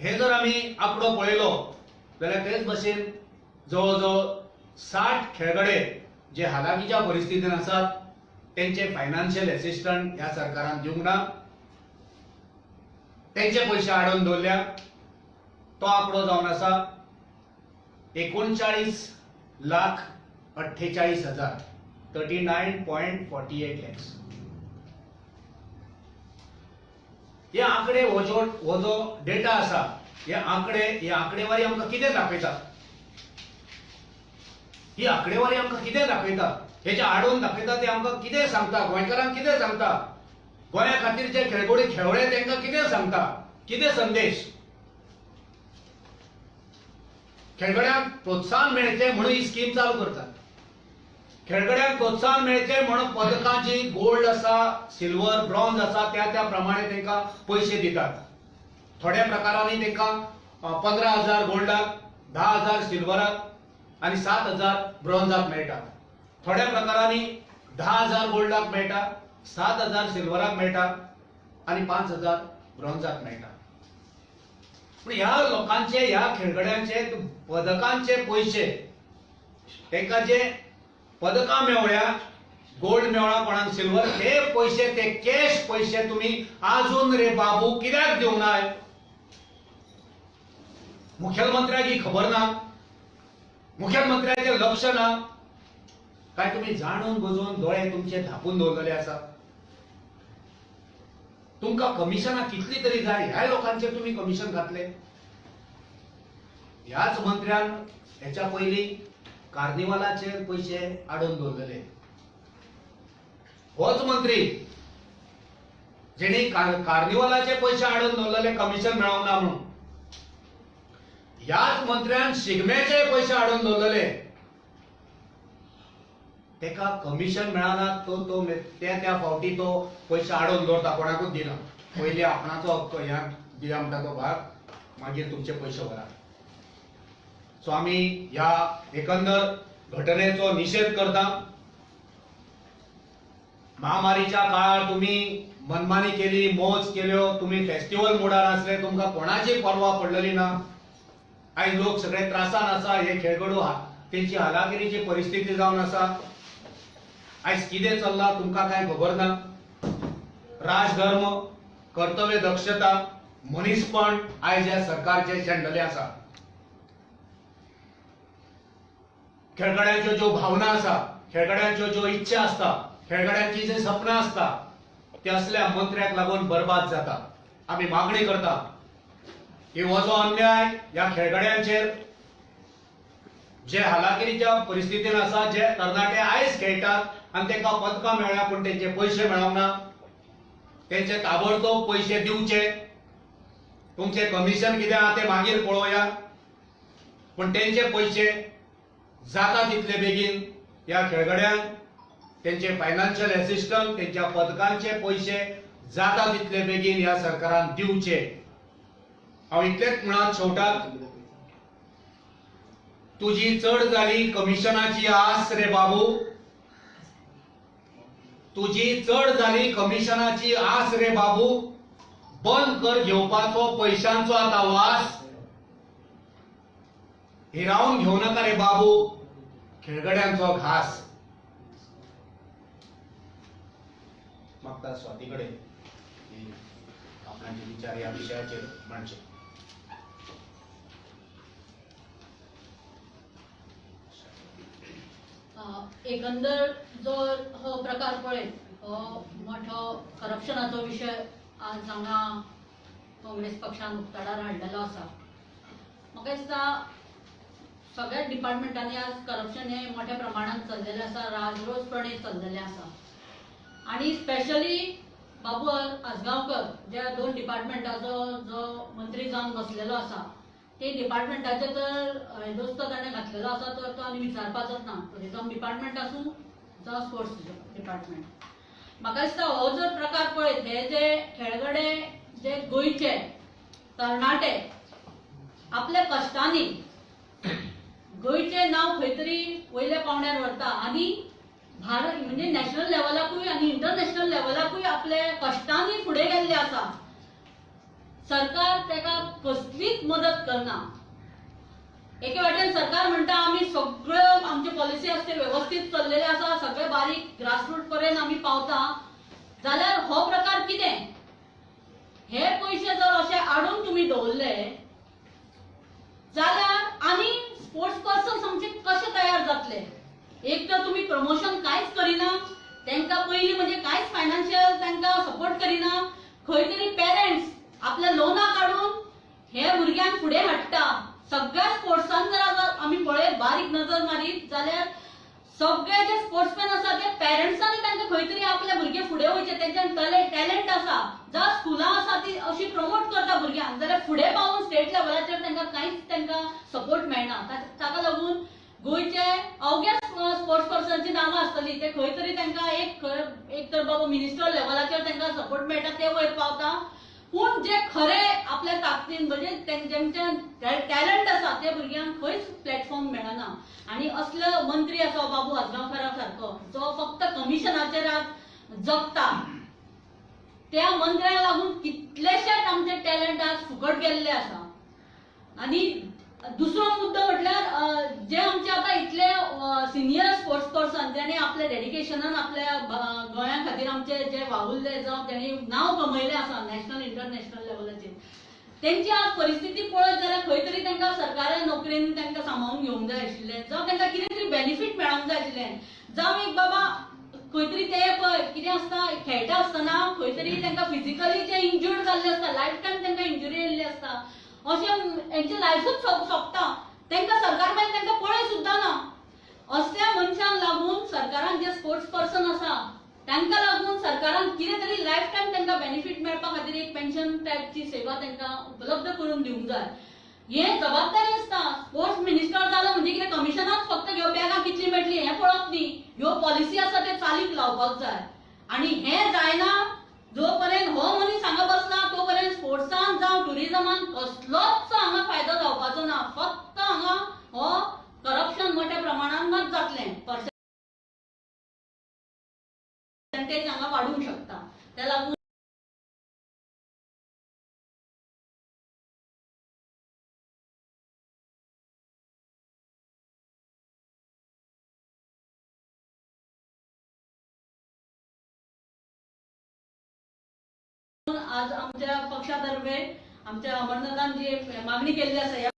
हे जर आमी आंकडो पळयलो जाल्यार तेच भशेन जवळ जवळ 60 खेळगडे जे हालाखीच्या परिस्थितीन आसात तेंचे फायनान्शियल एसिस्टंट ह्या सरकारान दिवंक ना, तेंचे पयशे हाडून दवरल्या. तो आंकडो जावन आसा 39,48,000, 39.48 लॅक्स. हे आंकडे हो जो डेटा आसा, हे आंकडे, ही आंकडेवारी आमकां कितें दाखयता? ही आंकडेवारी आमकां कितें दाखयता? हे जे आडोवन दाखयता ते आमकां कितें सांगता? गोंयकारांक कितें सांगता? गोंया खातीर जे खेळगडे खेळ्ळे तांकां कितें सांगता? कितें संदेश? खेळगड्यांक प्रोत्साहन मेळचें म्हणून ही स्कीम चालू करतात. खेळगड्यांक प्रोत्साहन मेळचें म्हणून पदकां जी गोल्ड आसा, सिल्वर, ब्रॉन्ज आसा त्या त्या प्रमाणे तांकां पयशे दितात. थोड्या प्रकारांनी तांकां 15,000 गोल्डाक, 10,000 सिल्वराक आनी 7,000 ब्रॉन्जाक मेळटा. थोड्या प्रकारांनी 10,000 गोल्डाक मेळटा, 7,000 सिल्वराक मेळटा आनी 5,000 ब्रॉन्जाक मेळटा. पूण ह्या लोकांचे, ह्या खेळगड्यांचे पदकांचे पयशे, तांकां जे पदकां मेवळ्या, गोल्ड मेवळा, कोणाक सिल्वर, ते पयशे, ते कॅश पयशे तुमी आजून रे बाबू कित्याक दिवंक नाय? मुखेलमंत्र्याक ही खबर ना, मुखेलमंत्र्याचें लक्ष ना, काय तुमी जाणून बुजून दोळे तुमचे धापून दवरलेले आसा? तुमकां कमिशनां कितली तरी जाय, ह्या लोकांचेर तुमी कमिशन घातले. ह्याच मंत्र्यान हेच्या पयलीं कार्निवालाचेर पयशे आडोवन दवरलेले. होच मंत्री जेणे कार्निवालाचे पयशे आडोवन दवरलेले कमिशन मेळोंक ना म्हणून, ह्याच मंत्र्यान शिगम्याचे पयशे हाडून दवरलेले. तेका कमिशन मेळना तो त्या त्या फावटी तो पयशे हाडून दवरता, कोणाकूच दिना. पयलीं आपणाचो हक्क ह्या दिया म्हणटा तो भाग, मागीर तुमचे पयशे व्हरा. सो आमी ह्या एकंदर घटनेचो निशेध करता. महामारीच्या काळार तुमी मनमानी केली, मौज केल्यो, तुमी फेस्टिवल मोडार आसले, तुमकां कोणाची पर्वा पडलेली ना. आयज लोक सगळे त्रासान आसा, हे खेळगडो तेंची हालाखिरीची परिस्थिती जावन आसा. आयज कितें चल्लां तुमकां कांय खबर ना. राजधर्म, कर्तव्य दक्षता, मनीसपण आयज ह्या सरकारचे शेंडले आसा. खेळगड्यांच्यो ज्यो भावना आसा, खेळगड्यांच्यो ज्यो इच्छा आसता, खेळगड्यांची जी सपनां आसता, ते असल्या मंत्र्याक लागून बर्बाद जाता. आमी मागणी करता की हो जो अन्याय ह्या खेळगड्यांचेर, जे हालाखिरीच्या परिस्थितीन आसा, जे तरणाटे आयज खेळटात आनी तांकां पदकां मेळ्ळ्या पूण तेंचे पयशे मेळोंक ना, तेंचे ताबडतोब पयशे दिवचे. तुमचें कमिशन कितें आहा तें मागीर पळोवया, पूण तेंचे पयशे जाता तितले बेगीन ह्या खेळगड्यांक, तेंचे फायनान्शियल एसिस्टंट, तेंच्या पदकांचे पयशे जाता तितले बेगीन ह्या सरकारान दिवचे. हांव इतलेंच म्हणत शेवटाक, तुजी चड जाली कमिशनाची आस रे बाबू, तुजी चड जाली कमिशनाची आस रे बाबू, बंद कर घेवपाचो पयशांचो आतां वास, हिरावन घेवं नाका रे बाबू खेळगड्यांचो घास. मागता स्वाती कडेन आपणाचे विचार ह्या विशयाचेर मांडचे. एकंदर जो हो प्रकार पळयत हो मोठो करप्शनाचो विशय आज हांगा काँग्रेस पक्षान उक्ताडार हाडलेलो आसा. म्हाका दिसता सगळ्या डिपार्टमेंटांनी आज करप्शन हे मोठ्या प्रमाणात चल्लेलें आसा, राजरोजपणे चल्लेलें आसा. आनी स्पेशली बाबू आजगांवकर ज्या दोन डिपार्टमेंटाचो जो मंत्री जावन बसलेलो आसा, ते डिपार्टमेंटाचे तर दोस्त ताणें घातलेलो आसा तर तो आनी विचारपाचोच ना. टुरिजम डिपार्टमेंट आसूं जावं स्पोर्ट्स डिपार्टमेंट. म्हाका दिसता हो जर प्रकार पळयत, हे जे खेळगडे जे गोंयचे तरणाटे आपल्या कश्टांनी गोंयचें नांव खंय तरी वयल्या पावंड्यार व्हरता आनी भारत म्हणजे नॅशनल लेवलाकूय आनी इंटरनॅशनल लेवलाकूय आपले कश्टांनी फुडें गेल्ले आसा. सरकार ताका कसलीच मदत करना. एके वाटेन सरकार म्हणटा आमी सगळ्यो आमचे पॉलिसी आसा ते वेवस्थीत चल्लेले आसा, सगळे बारीक ग्रासरूट पर्यंत आमी पावता, जाल्यार हो प्रकार कितें? हे पयशे जर अशे आडून तुमी दवरले जाल्यार आनी स्पोर्ट्स पर्सन्स आमचे कशे तयार जातले? एक तर तुमी प्रमोशन कांयच करिना, तांकां पयलीं म्हणजे कांयच फायनान्शियल तांकां सपोर्ट करिना, खंय तरी पेरंट्स आपल्या लोनां काडून हे भुरग्यांक फुडें हाडटा. सगळ्या स्पोर्ट्सान जर आमी पळयत बारीक नजर मारीत जाल्यार सगळे जे स्पोर्ट्समॅन आसा ते पेरंट्सांनी तांकां खंय तरी आपले भुरगे फुडें वयचे, तेंच्यान टॅलंट आसा, जावं स्कुलां आसा ती अशी प्रमोट करता भुरग्यांक, जाल्यार फुडें पावून स्टेट लेवलाचेर तांकां कांयच तांकां सपोर्ट मेळना. ताका लागून गोंयचे अवघ्या स्पोर्ट्स पर्सनाची नांवां आसतली ते खंय तरी तांकां एक तर बाबा मिनिस्टर लेवलाचेर तांकां सपोर्ट मेळटा, ते वयर पावता. पूण जे खरे आपल्या ताकदीन म्हणजे जेंच्या टॅलंट आसा ते भुरग्यांक खंयच प्लॅटफॉर्म मेळना. आनी असलो मंत्री आसा बाबू आजगांवकारा सारको जो फक्त कमिशनाचेर आज जगता, त्या मंत्र्याक लागून कितलेशेच आमचे टॅलंट आज फुकट गेल्ले आसा. आनी दुसरो मुद्दो म्हटल्यार जे आमचे आतां इतले सिनियर स्पोर्ट्स पर्सन ज्यांनी आपल्या डेडिकेशनान आपल्या गोंया खातीर आमचे जे वावुरले जावं तेणी नांव कमयलें आसा नॅशनल इंटरनॅशनल लेवलाचेर, तेंची आज परिस्थिती पळयत जाल्यार खंय तरी तांकां सरकारी नोकरेन तांकां सांबाळून घेवंक जाय आशिल्लें, जावं तांकां कितें तरी बेनिफीट मेळोंक जाय आशिल्लें, जावं एक बाबा खंय तरी ते पळय कितें आसता खेळटा आसतना खंय तरी तांकां फिजिकली ते इंज्युर्ड जाल्ले आसता, लायफ टायम तांकां इंजुरी येयल्ली आसता, अशें हेंचे लायफूच सोंपता, तांकां सरकार मागीर तांकां पळय सुद्दां ना. असल्या मनशांक लागून सरकारान जे स्पोर्ट्स पर्सन आसा तांकां लागून सरकारान कितें तरी लायफ टायम तांकां बेनिफीट मेळपा खातीर एक पेन्शन टायपची सेवा तांकां उपलब्ध करून दिवंक जाय. हें जबाबदारी आसता. स्पोर्ट्स मिनिस्टर जालो म्हणजे कितें कमिशनाक फक्त घेवन बॅगां कितली मेळटली हें पळोवप न्ही, ह्यो पॉलिसी आसा ते चालीक लावपाक जाय. आनी हें जायना जो पर्यंत हो मनीस हांगा बसला तो पर्यंत स्पोर्ट्सान जावं ट्युरिजमान कसलोच हांगा फायदो जावपाचो ना. फक्त हांगा हो करप्शन मोठ्या प्रमाणान मात जातलें, पर्सेंटेज हांगा वाडूंक शकता. त्या लागून आज आमच्या पक्षातर्फे आमच्या अमरनाथान जी मागणी केल्ली आसा ह्या